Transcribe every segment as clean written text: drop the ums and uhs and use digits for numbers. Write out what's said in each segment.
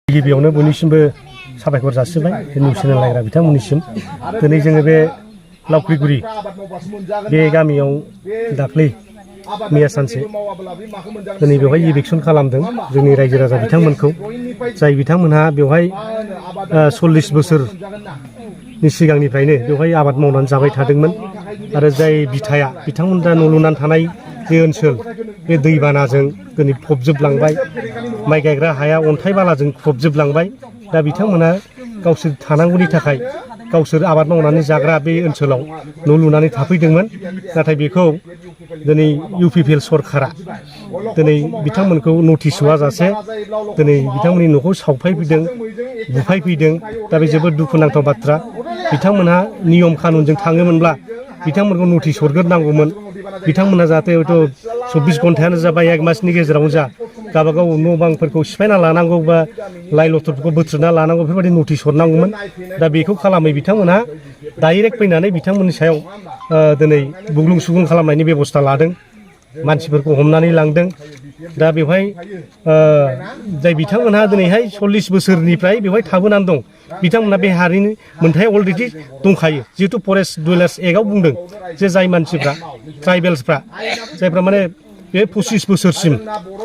गिबियावनो बयनिसिमबो साबायखर जासिबाय news channel नायग्रा बिथांमोननिसिम दिनै जोङो बे लावख्रिगुरि बे गामियाव दाख्लै मैया सानसे दिनै बेवहाय इलेक्सन खालामदों जोंनि रायजो राजा बिथांमोनखौ जाय बिथांमोनहा बेवहाय 40 बोसोरनि सिगांनिफ्रायनो बेवहाय आबाद मावनानै जाबाय थादोंमोन आरो जाय बिथाया बिथांमोना न' लुनानै थानाय बे ओनसोल बे दैबानाजों दिनै फबजोबलांबाय माइ गायग्रा हाया अन्थाइ बालाजों फबजोबलांबाय दा बिथांमोना गावसोर थानांगौनि थाखाय गावसोर आबाद मावनानै जाग्रा बे ओनसोलाव न' लुनानै थाफैदोंमोन नाथाय बेखौ दिनै इउपिपिएल सरकारा दिनै बिथांमोनखौ नटिस होआजासे दिनै बिथांमोननि न'खौ सावफायफैदों बुफायफैदों दा बे जोबोद दुखुनांथाव बाथ्रा बिथांमोनहा नियम कानुनजों थाङोमोनब्ला बिथांमोनखौ नटिस हरग्रोनांगौमोन बिथांमोना जाहाथे हयथ' 24 घन्टायानो जा बा 1 मासनि गेजेरावनो जा गावबागाव न' बांफोरखौ सिफायना लानांगौ बा लाइ लथरफोरखौ बोथ्रोदना लानांगौ बेफोरबायदि नटिस हरनांगौमोन दा बेखौ खालामै बिथांमोनहा डाइरेक्ट फैनानै बिथांमोननि सायाव दिनै बुग्लुं सुग्लुं खालामनायनि बेबस्था लादों मानसिफोरखौ हमनानै लांदों दा बेवहाय जाय बिथांमोनहा दिनैहाय 40 बोसोरनिफ्राय बेवहाय थाबोनानै दं बिथांमोनहा बे हारिनि मोनथाय अलरेडि दंखायो जिहेतु फरेस्ट डुवेलार्स एक्टआव बुंदों जे जाय मानसिफ्रा ट्राइबेल्सफ्रा जायफ्रा माने बे 25 बोसोरसिम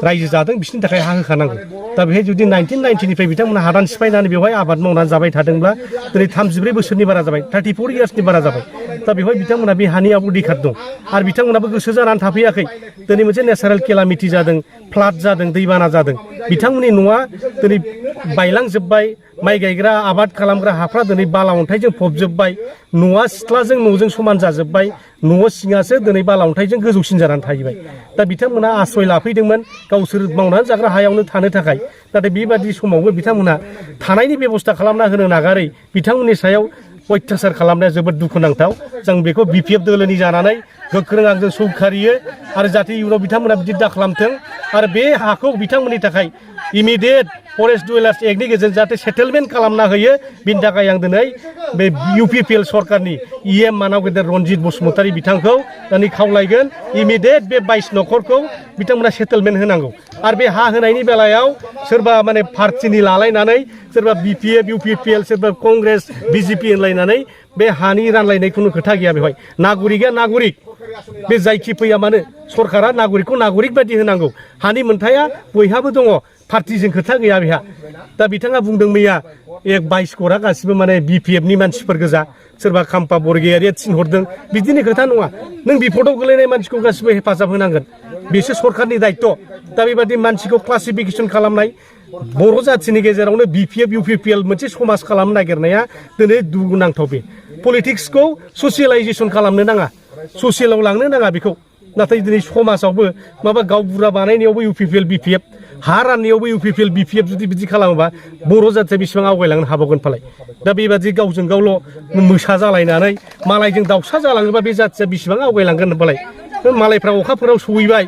रायजो जादों बिसोरनि थाखाय हा होखानांगौ दा बेहाय जुदि 1990निफ्राय बिथांमोना हादान सिफायनानै बेवहाय आबाद मावनानै जाबाय थादोंब्ला दिनै 34 बोसोरनि बारा जाबाय 34 इयार्सनि बारा जाबाय दा बेवहाय बिथांमोना बे हानि अधिकार दं आरो बिथांमोनाबो गोसो जानानै थाफैयाखै दिनै मोनसे नेचारेल केलामिटि जादों फ्लाड जादों दैबाना जादों बिथांमोननि न'आ दिनै बायलांजोब्बाय माइ गायग्रा आबाद खालामग्रा हाफ्रा दिनै बाला अन्थाइजों फबजोब्बाय न'आ सिथ्लाजों न'जों समान जाजोब्बाय न' सिङासो दिनै बाला अन्थाइजों गोजौसिन जानानै थाहैबाय दा बिथांमोना आश्रय लाफैदोंमोन गावसोर मावनानै जाग्रा हायावनो थानो थाखाय नाथाय बेबादि समावबो बिथांमोनहा थानायनि बेबस्था खालामना होनो नागारै बिथांमोननि सायाव अत्याचार खालामनाया जोबोद दुखुनांथाव जों बेखौ बिपिएफ दोलोनि जानानै गोख्रों आंजों सौखारियो आरो जाहाथे इयुनाव बिथांमोना बिदि दा खालामथों आरो बे हाखौ बिथांमोननि थाखाय इमिडियेट फरेस्ट डुवेलार्स एक्टनि गेजेरजों जाहाथे सेटेलमेन्ट खालामना होयो बिनि थाखाय आं दिनै बे इउपिपिएल सरकारनि इएम मानाव गेदेर रनजित बसुमतारी बिथांखौ दिनै खावलायगोन इमिडियेट बे 22 न'खरखौ बिथांमोना सेटेलमेन्ट होनांगौ आरो बे हा होनायनि बेलायाव सोरबा माने पार्टिनि लालायनानै सोरबा बिपिएफ इउपिपिएल सोरबा कंग्रेस बिजेपि होनलायनानै बे हानि रानलायनाय खुनु खोथा गैया बेवहाय नागरिकआ नागरिक बे जायखि फैया मानो सरकारा नागरिकखौ नागरिक बायदि होनांगौ हानि मोनथाया बयहाबो दङ पार्टिजों खोथा गैया बेहा दा बिथाङा बुंदों मैया 22 करा गासिबो माने बिपिएफनि मानसिफोर गोजा सोरबा खाम्फा बरगयारिया थिनहरदों बिदिनि खोथा नङा नों बिपदआव गोलैनाय मानसिखौ गासिबो हेफाजाब होनांगोन बेसो सरकारनि दायित्व दा बेबादि मानसिखौ क्लासिफिकेसन खालामनाय बर' जाथिनि गेजेरावनो बिपिएफ इउपिपिएल मोनसे समाज खालामनो नागिरनाया दिनै दुखुनांथाव बे पलिटिक्सखौ ससियेलाइजेसन खालामनो नाङा ससियेलाव लांनो नाङा बेखौ नाथाय दिनै समाजावबो माबा गावबुरा बानायनायावबो इउपिपिएल बिपिएफ हा राननायावबो इउपिपिएल बिपिएफ जुदि बिदि खालामोबा बर' जाथिया बेसेबां आवगायलांनो हाबावगोन फालाय दा बेबादि गावजों गावल' मोसा जालायनानै मालायजों दाउसा जालाङोबा बे जाथिया बेसेबां आवगायलांगोन फालाय मालायफ्रा अखाफोराव सहैबाय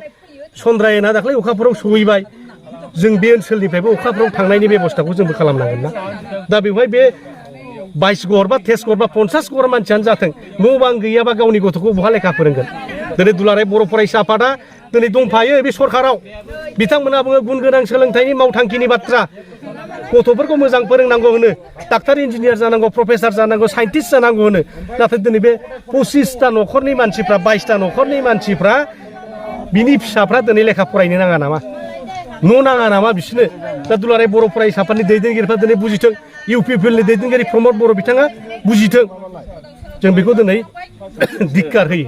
चन्द्रायना दाख्लै अखाफोराव सहैबाय जों बे ओनसोलनिफ्रायबो अखाफोराव थांनायनि बेबस्थाखौ जोंबो खालामनांगोन ना दा बेवहाय बे 22 घर बा 23 घर बा 50 घर मानसियानो जाथों न' बां गैयाबा गावनि गथ'खौ बहा लेखा फोरोंगोन दिनै दुलाराय बर' फरायसा आफादा दिनै दंफायो बे सरकाराव बिथांमोना बुङो गुन गोनां सोलोंथाइनि मावथांखिनि बाथ्रा गथ'फोरखौ मोजां फोरोंनांगौ होनो डाक्टार इन्जिनियार जानांगौ प्रफेसार जानांगौ साइन्टिस्ट जानांगौ होनो नाथाय दिनै बे 25टा न'खरनि मानसिफ्रा 22टा न'खरनि मानसिफ्रा बिनि फिसाफ्रा दिनै लेखा फरायनो नाङा नामा न' नाङा नामा बिसोरनो दा दुलाराय बर' फरायसा आफादनि दैदेनगिरिफ्रा दिनै बुजिथों इउपिपिएलनि दैदेनगिरि प्रमद बर' बिथाङा बुजिथों जों बेखौ दिनै धिक्कार होयो।